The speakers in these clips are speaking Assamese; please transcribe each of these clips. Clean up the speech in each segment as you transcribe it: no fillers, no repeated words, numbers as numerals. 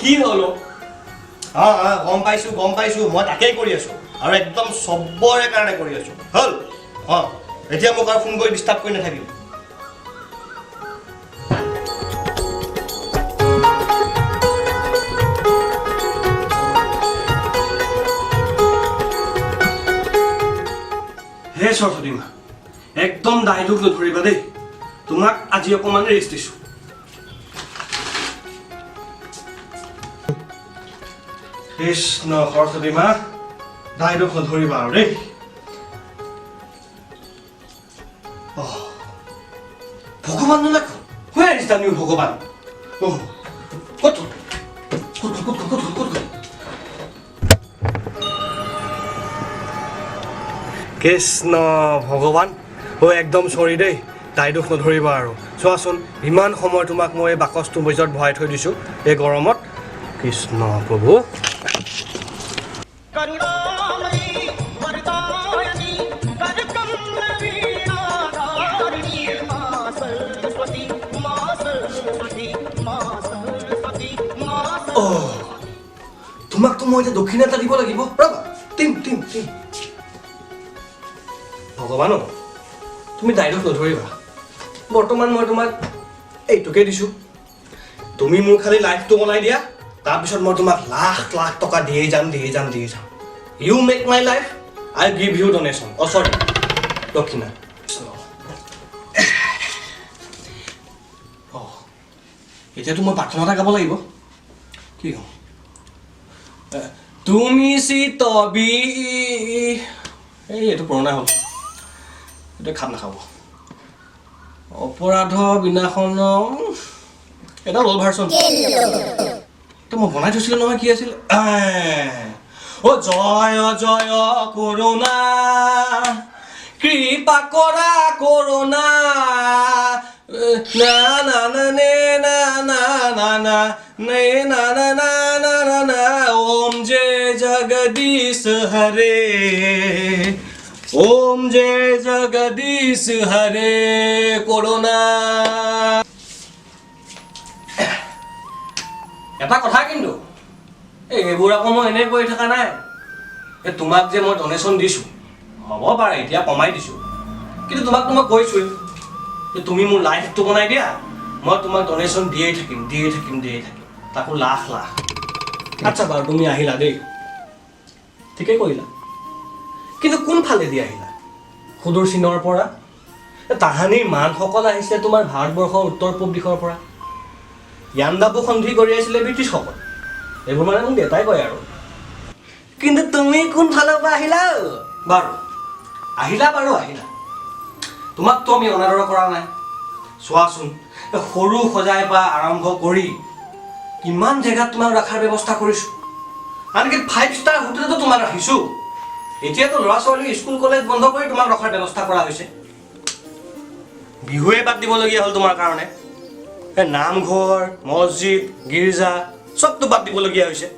কি হ'ল? অঁ অঁ, গম পাইছোঁ গম পাইছোঁ, মই তাকেই কৰি আছোঁ আৰু একদম চবৰে কাৰণে কৰি আছোঁ। হ'ল, অঁ, এতিয়া মোক আৰু ফোন কৰি ডিষ্টাৰ্ব কৰি নাথাকিবি। হে সৰস্বতী মা, একদম দায় দোষ নধৰিবা দেই, তোমাক আজি অকণমান ৰেষ্ট দিছোঁ। কৃষ্ণ সৰস্বতী মা, দায় দোষ নধৰিবা আৰু দেই। অহ, ভগৱান নালাগো। Where is the new ভগৱান? অহ, ক'ত গ'ল? ক'ত গ'ল? ক'ত গ'ল? ক'ত গ'ল? ক'ত গ'ল? কৃষ্ণ ভগৱান, অ' একদম চৰি দেই, তাই দোষ নধৰিবা আৰু। চোৱাচোন, ইমান সময় তোমাক মই এই বাকচটোৰ ভিতৰত ভৰাই থৈ দিছোঁ এই গৰমত। কৃষ্ণ প্ৰভু। অ', তোমাকতো মই এতিয়া দক্ষিণা এটা দিব লাগিব। ৰ'বা, দিম দিম দিম। ভগৱান, তুমি দায় দোষ নধৰিবা, বৰ্তমান মই তোমাক এইটোকে দিছোঁ। তুমি মোৰ খালি লাইফটো বনাই দিয়া, তাৰপিছত মই তোমাক লাখ লাখ টকা দিয়েই যাম, দিয়েই যাম, দিয়েই যাম। You make my life, I give you donation, oh sorry, দক্ষিণা। অঁ, এতিয়াতো মই প্ৰাৰ্থনা এটা গাব লাগিব। কি গাওঁ? তুমি চিতবি, এই এইটো পুৰণা হ'ল, এইটো খাপ নাখাব। অপৰাধ বিনাশন, এটা অল্ড ভাৰ্চন তো মই বনাই থৈছিলোঁ নহয়, কি আছিল? অ' জয় জয় কৰোণা, কৃপা কৰা কৰোণা, না না না নে না না না না নে না না না না না না, ওম জয় জগদীশ হৰে, ওম জয় জগদীশ হৰে কৰোণা। এটা কথা কিন্তু, এই এইবোৰ আকৌ মই এনেই কৰি থকা নাই। এই তোমাক যে মই ডনেশ্যন দিছোঁ, হ'ব পাৰে এতিয়া কমাই দিছোঁ, কিন্তু তোমাকতো মই কৈছোঁৱেই যে তুমি মোৰ লাইফটো বনাই দিয়া, মই তোমাক ডনেশ্যন দিয়েই থাকিম, দিয়েই থাকিম, দিয়েই থাকিম, তাকো লাখ লাখ। আচ্ছা বাৰু, তুমি আহিলা দেই, ঠিকেই কৰিলা, কিন্তু কোনফালেদি আহিলা? সুদূৰ চীনৰ পৰা। তাহানিৰ মানসকল আহিছিলে তোমাৰ ভাৰতবৰ্ষৰ উত্তৰ পূব দিশৰ পৰা। ইয়াণ্ডাবু সন্ধি কৰি আছিলে ব্ৰিটিছসকল, এইবোৰ মানে মোক দেউতাই কয় আৰু। কিন্তু তুমি কোনফালৰ পৰা আহিলা? বাৰু আহিলা, বাৰু আহিলা, তোমাকতো আমি অনাদৰ কৰা নাই। চোৱাচোন, সৰু সজাই পৰা আৰম্ভ কৰি কিমান জেগাত তোমাক ৰখাৰ ব্যৱস্থা কৰিছোঁ, আনকি 5 ষ্টাৰ হোটেলতো তোমাক ৰাখিছোঁ। এতিয়াতো ল'ৰা ছোৱালী স্কুল কলেজ বন্ধ কৰি তোমাক ৰখাৰ ব্যৱস্থা কৰা হৈছে। বিহুৱে বাদ দিবলগীয়া হ'ল তোমাৰ কাৰণে, এই নামঘৰ, মছজিদ, গীৰ্জা চবতো বাদ দিবলগীয়া হৈছে।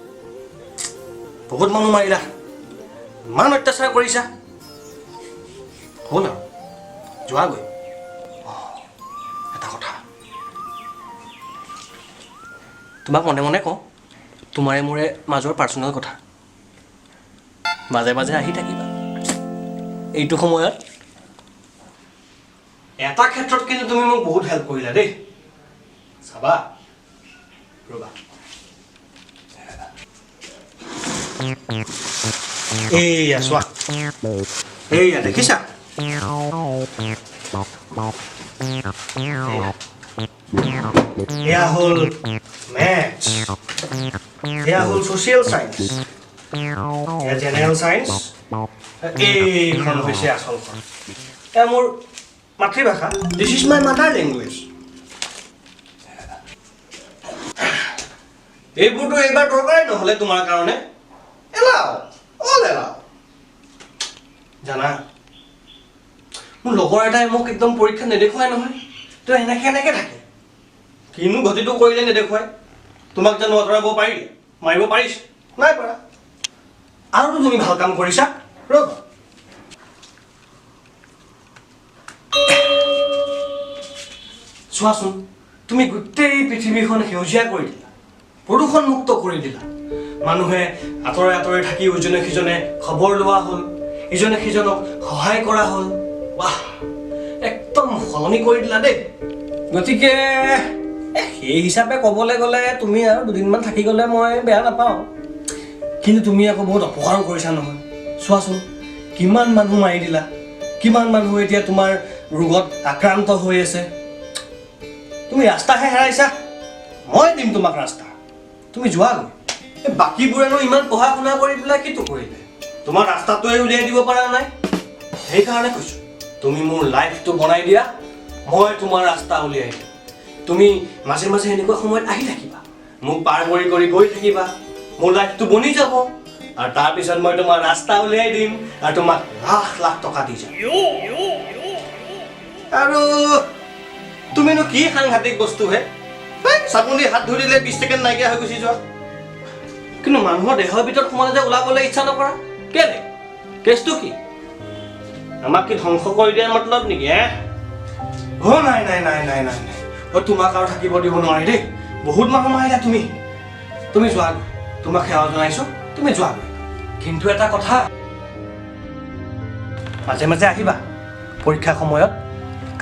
বহুত মানুহ মাৰিলা, ইমান অত্যাচাৰ কৰিছা, হ'ল আৰু যোৱাগৈ। এটা কথা তোমাক মনে মনে কওঁ, তোমাৰে মোৰে মাজৰ পাৰ্চনেল কথা, মাজে মাজে আহি থাকিবা এইটো সময়ত। এটা ক্ষেত্ৰত কিন্তু তুমি মোক বহুত হেল্প কৰিলা দেই। চাবা, ৰ'বা, এইয়া চোৱা, এইয়া দেখিছা, এয়া হ'ল মেথছ, এয়া হ'ল ছ'চিয়েল চায়েন্স, এয়া জেনেৰেল চায়েন্স, এইখন হৈছে আচলখন, এয়া মোৰ মাতৃভাষা, this is my mother language. এইবোৰতো এইবাৰ দৰকাৰেই নহ'লে তোমাৰ কাৰণে। Allow, all allow. জানা, মোৰ লগৰ এটাই মোক একদম পৰীক্ষা নেদেখুৱাই নহয়, তেওঁ এনেকৈ এনেকৈ থাকে, কিনো ঘটিটো কৰিলে নেদেখুৱাই। তোমাক জানো আঁতৰাব পাৰিলে? মাৰিব পাৰিছে? নাই পৰা। আৰুতো তুমি ভাল কাম কৰিছা, ৰ'বা। চোৱাচোন, তুমি গোটেই পৃথিৱীখন সেউজীয়া কৰি দিলা। প্ৰদূষণমুক্ত কৰি দিলা। মানুহে আঁতৰে আঁতৰে থাকি ইজনে সিজনে খবৰ লোৱা হ'ল, ইজনে সিজনক সহায় কৰা হ'ল। বাহ, একদম সলনি কৰি দিলা দেই। গতিকে সেই হিচাপে ক'বলৈ গ'লে তুমি আৰু দুদিনমান থাকি গ'লে মই বেয়া নাপাওঁ। কিন্তু তুমি আকৌ বহুত অপকাৰো কৰিছা নহয়। চোৱাচোন, কিমান মানুহ মাৰি দিলা, কিমান মানুহ এতিয়া তোমাৰ ৰোগত আক্ৰান্ত হৈ আছে। তুমি ৰাস্তাহে হেৰাইছা, মই দিম তোমাক ৰাস্তা, তুমি যোৱাগৈ। এই বাকীবোৰেনো ইমান পঢ়া শুনা কৰি পেলাই কিটো কৰিলে? তোমাৰ ৰাস্তাটোৱে উলিয়াই দিব পৰা নাই। সেইকাৰণে কৈছোঁ, তুমি মোৰ লাইফটো বনাই দিয়া, মই তোমাৰ ৰাস্তা উলিয়াই দিম। তুমি মাজে মাজে এনেকুৱা সময়ত আহি থাকিবা, মোক পাৰ কৰি কৰি গৈ থাকিবা, মোৰ লাইফটো বনি যাব। আৰু তাৰপিছত মই তোমাৰ ৰাস্তা উলিয়াই দিম আৰু তোমাক লাখ লাখ টকা দি যাম। আৰু তুমিনো কি সাংঘাতিক বস্তু হে? চাবোন দি হাত ধুই দিলে 20 ছেকেণ্ড নাইকিয়া হৈ গুচি যোৱা। কিন্তু মানুহৰ দেহৰ ভিতৰত সোমালে যে ওলাবলৈ ইচ্ছা নকৰা কেলে? কেছটো কি? আমাক কি ধ্বংস কৰি দিয়াৰ মতলব নেকি হে? অ' নাই নাই নাই নাই নাই নাই, অ' তোমাক আৰু থাকিব দিব নোৱাৰি দেই। বহুত মানুহ মাৰিলা তুমি। তুমি যোৱাগৈ, তোমাক সেৱা জনাইছোঁ, তুমি যোৱাগৈ। কিন্তু এটা কথা, মাজে মাজে আহিবা পৰীক্ষা সময়ত,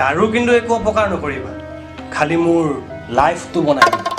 কাৰো কিন্তু একো অপকাৰ নকৰিবা, খালি মোৰ লাইফটো বনাই দিবা।